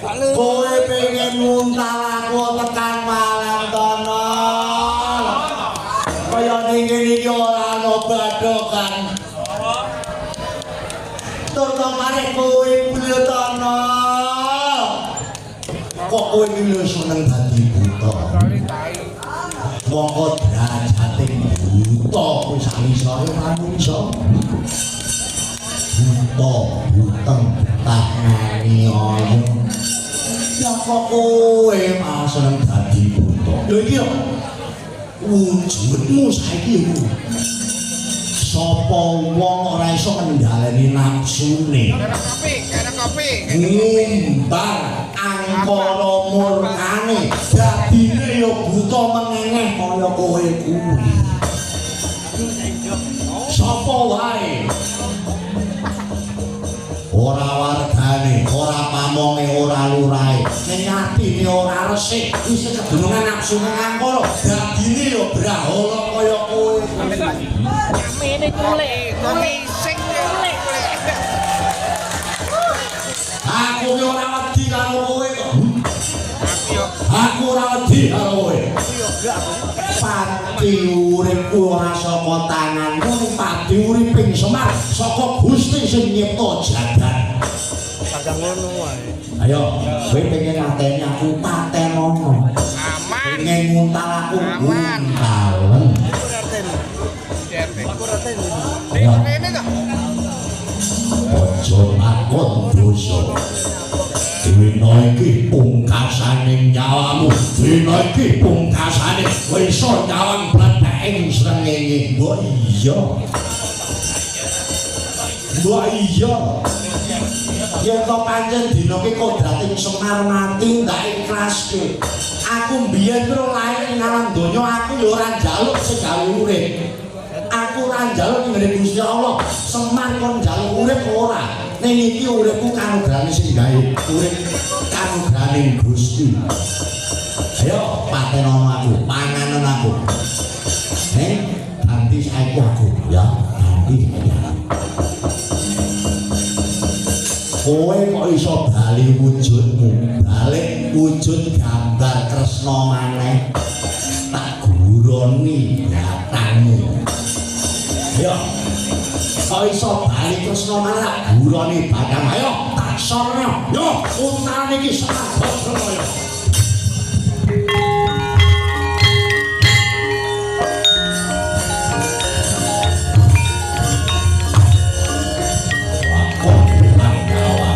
Kowe pengen nguntal aku tekan Walantono. Kaya ning kene iki ora ana badokan. Tur to mareh kowe Blutana. Kok kowe iki lho seneng dadi buta? Mongko derajate buta kuwi salisore manungsa. Buta buteng betah nganiaya. Ya kok kowe malah seneng dadi buta? Lho iki yo wujudmu saiki yo. Sapa wong ora iso ngendhaleni nafsune? Kena kopi, Ngumbar angkara murkane, dadine ya buta mengengeh kaya kowe kuwi. Sapa wae ora wargane, ora pamonge, ora lurahe, ning atine ora resik, isih kedunungan nafsune angkara, dadine ya brahala kaya kowe. Nyamene kulik, Kopi sing kulik. Aku ki ora wedi karo kowe kok. Aku ora wedi karo kowe. Pati uripku ora saka tanganku, ning pati uriping Semar saka Gusti sing nyipta jagat. Kagak ngono wae. Ayo, kowe pengen mateni aku, patenono. Aman. Pengen nguntal aku, Aman. untalen. Iku raten. Iku raten. Ayo. Rene to. Aja takon dosa. Dina iki pungkasane nyawamu. Dina iki pungkasane kowe iso nyawang bletheking srengenge. Mbok iya. Mbok iya. Yen to pancen dina ki kodrating Semar mati ndak ikhlaske. Aku mbiyen ku lair ing alam donya aku ya ora njaluk sing gawe urip. Aku ora njaluk ning ngene Gusti Allah. Semar kon njaluk urip ora. Ning iki uripku kanugrahane sing gawe urip kanugrahane Gusti. Ayo patenono aku, panganen aku. Ning ganti saiki aku ya, ganti saiki aku. Kowe kok iso bali wujudmu, balik wujud gambar Kresna maneh. Tak guroni batangmu. Ayo. Kok iso bali Kresna maneh tak guroni batangmu. Ayo, tak sorno. Yo, untane iki Semar Badraya. Lakon Pandawa.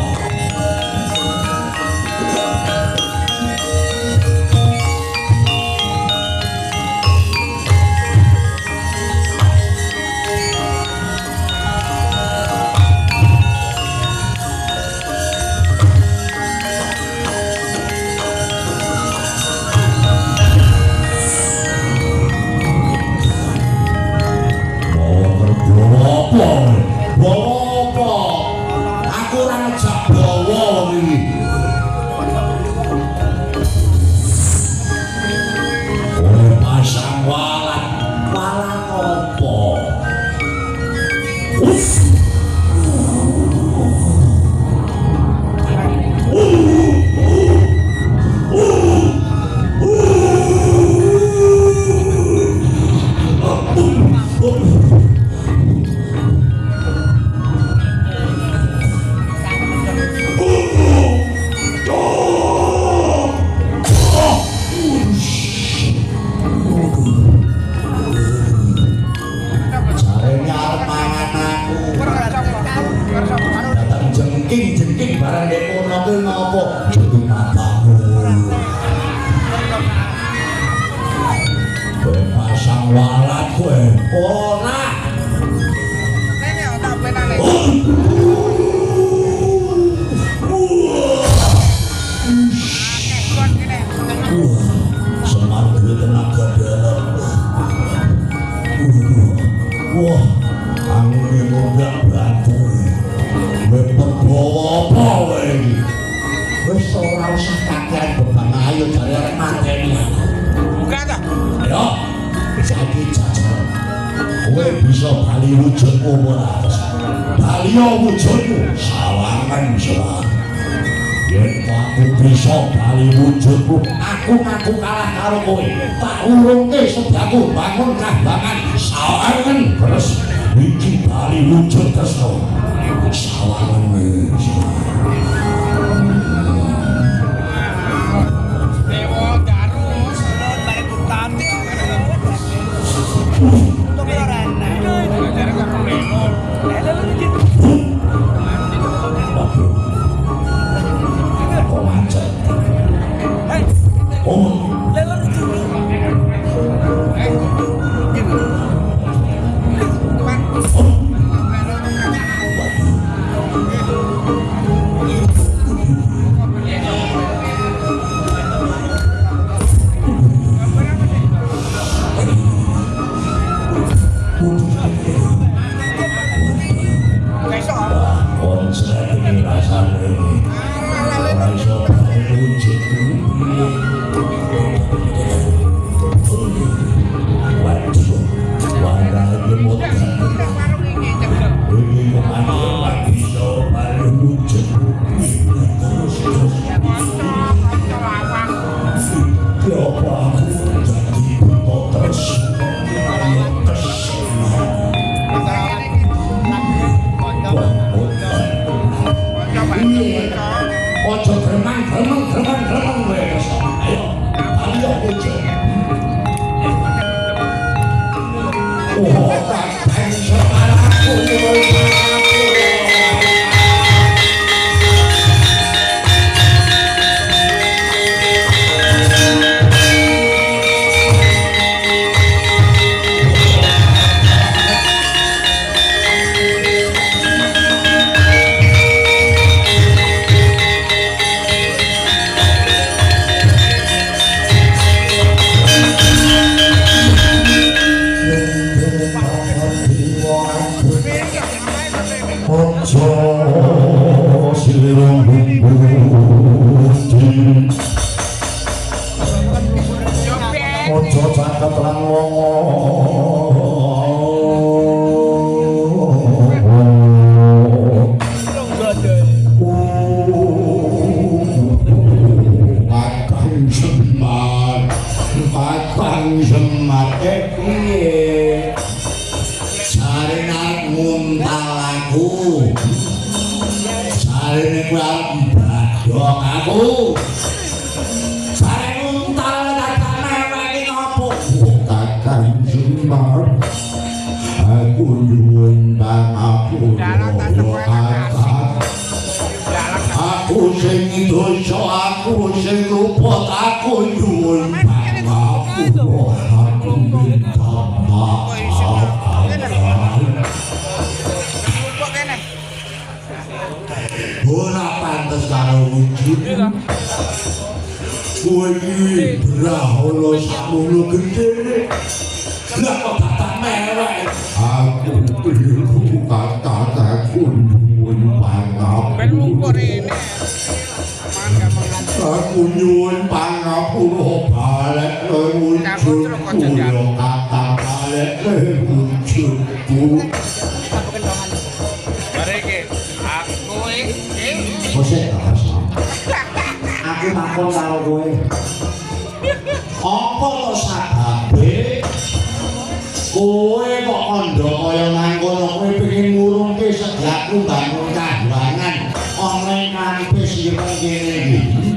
Bawa apa? Bawa apa? Aku ora ngejak bawa wong iki. Kowe pasang walat. Walat apa? Jarene arep mangan aku. Datang jengking-jengking barang dek kono kuwi ngopo? Jengking matamu. Kowe pasang walat kowe. Ora. Rene tak penane. Akeh kon kene. Wah, Semar duwe tenaga dalam. Wah, angine mundak batu. Kowe perbawa apa kowe iki? Wis ora usah kakean beban ayo jare arep mateni aku. Buka ta. Ayo, saiki jajal. Kowe bisa bali wujudmu ora? Bali wujudmu sawangan Semar. Yen aku bisa bali wujudku, aku ngaku kalah karo kowe. Tak urungke sedaku bangun kahyangan sawangen terus iki bali wujud Kresna. Sawangen wis. Dewa Daru. Kok macet? Oh, konslet iki rasane. Ora iso bali wujudku. Waduh, warna lemot. Iki kok ora bisa bali wujudku. Terus terus. Ya apa aku jadi buta terus. Ojo gremang gremeng gremeng gremeng kowe Kresna. Ayo, ayo wujud. Oh, tak iso aku nyuwun. Ojo silirung budi. Ojo caket lan wong. Kakang Semar, Kakang Semar piye? Jarene arep nguntal aku. Jarene kuwi arep mbadhok aku. Jarene nguntal kakang meweki ngopo? Kakang Semar, aku nyuwun pangapura. Aku sing dosa, aku sing luput, aku nyuwun pangapura. Aku minta maaf. Ora pantes karo wujud. Kowe iki brahala sakmono gedene. Lah kok tak mewek. Aku keliru kata-kataku nyuwun pangapura. Aku nyuwun pangapura balik wujudku ya kata balik wujudku. Aku takon karo kowe. Apa to sababe kowe kok kandha kaya nang kono kowe pengin ngurungke sedaku bangun kahyangan ana ing kampis ireng kene iki.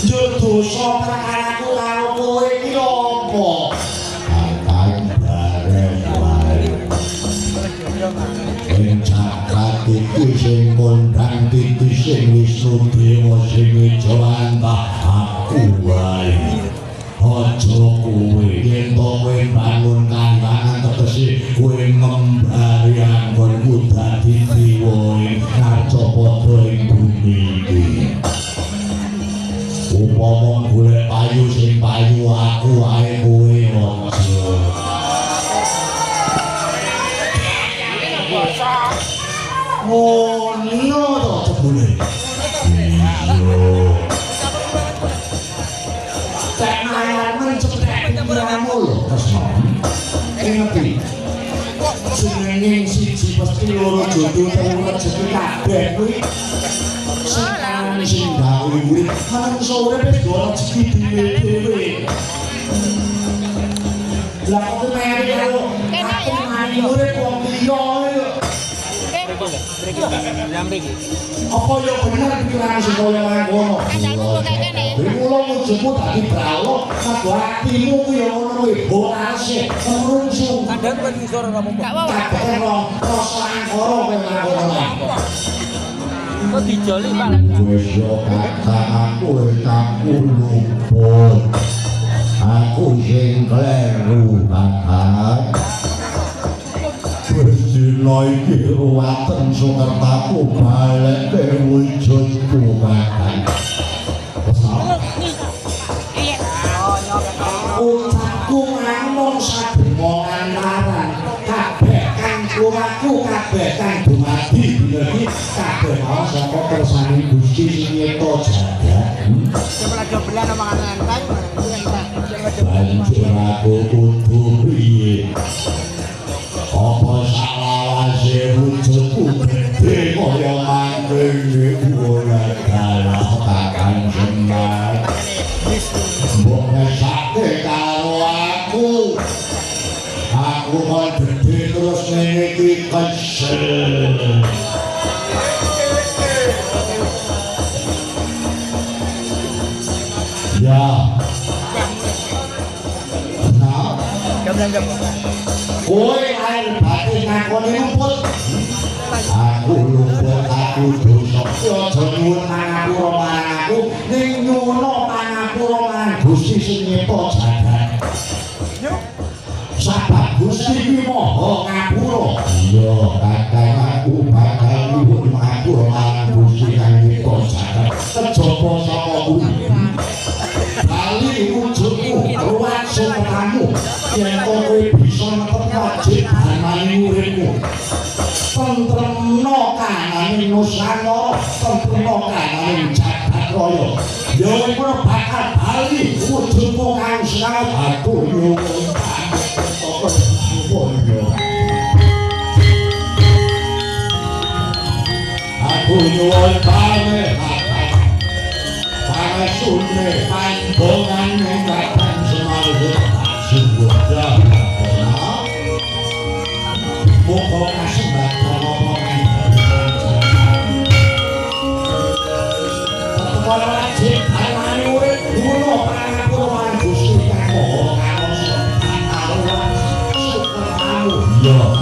Njur dosa perkaraku karo kowe iki apa? Kakang bareng wae. Ing jagat iki sing kondang titi sing Wisnu Dewa sing Ejawantah aku wae. Aja kowe yen to kowe bangun kahyangan tegese kowe ngembari anggonku dadi dewa ing Ngarcapada ing bumi iki. Upama golek payu sing payu aku wae kowe aja. Ngono to jebule. Iya. Cek mayarmu cetek pikiranmu lho Kresna. Ngerti? Jenenge siji pasti loro jodoh telu rezeki kabeh kuwi sing urip. Manungsa urip wis do rezeki dhewe-dhewe. Lah kok meri karo Kene ya. aku urip wong liya ya. Apa ya bener pikiran sing kaya ngono? Kandangmu kok kayak kene. Mula wujudmu dadi bralok, mergo atimu ku ya ngono kuwi, ora resik, kemrungsung. Kandang kan ngisor ora apa-apa. Gak apa-apa. Kabeh rasa angkara kowe ngono. Kok dijoli, Pak? Wis yo kakang aku aku luput. Aku sing kleru kakang. Wis dina iki ruwaten sukertaku balekke wujudku kakang. Ucapku ngamung sademongan laran kabeh kang lumaku kabeh kang dumadi dina iki kabeh mau saka kersane Gusti sing nyipta jagat. Banjur aku kudu piye? Apa salawase wujudku gedhe kaya mangkene ora dalah Kakang Semar. Mbok ngesake karo aku. Aku kon gedhe terus ngene iki kesel. Ya. Nah, kowe lahir batin ngakoni luput. Aku luput, aku dosa. Aja nyuwun pangapura marang aku, ning nyuwuna pangapura marang Gusti sing nyipta jagat. Sabab Gusti kuwi maha ngapura. Iya, kakang aku bakal nyuwun pangapura marang Gusti kang nyipta jagat. Kejaba saka kuwi. Bali wujudmu, ruwat sumekamu, yen kowe bisa netep wajib dharmane uripmu. Tentremno kanane Nusantara, tentremno kanane jagat raya. Ya iku bakal bali wujudmu kang sangat aku nyuwun pangapura. Aku nyuwun pamit. Pangesune pandongane Kakang Semar sungguh ya. Muga kasembadan apa kang Tetep wajib dharmane urip nyuwun pangapura marang Gusti kang Maha Kawasa. Iya.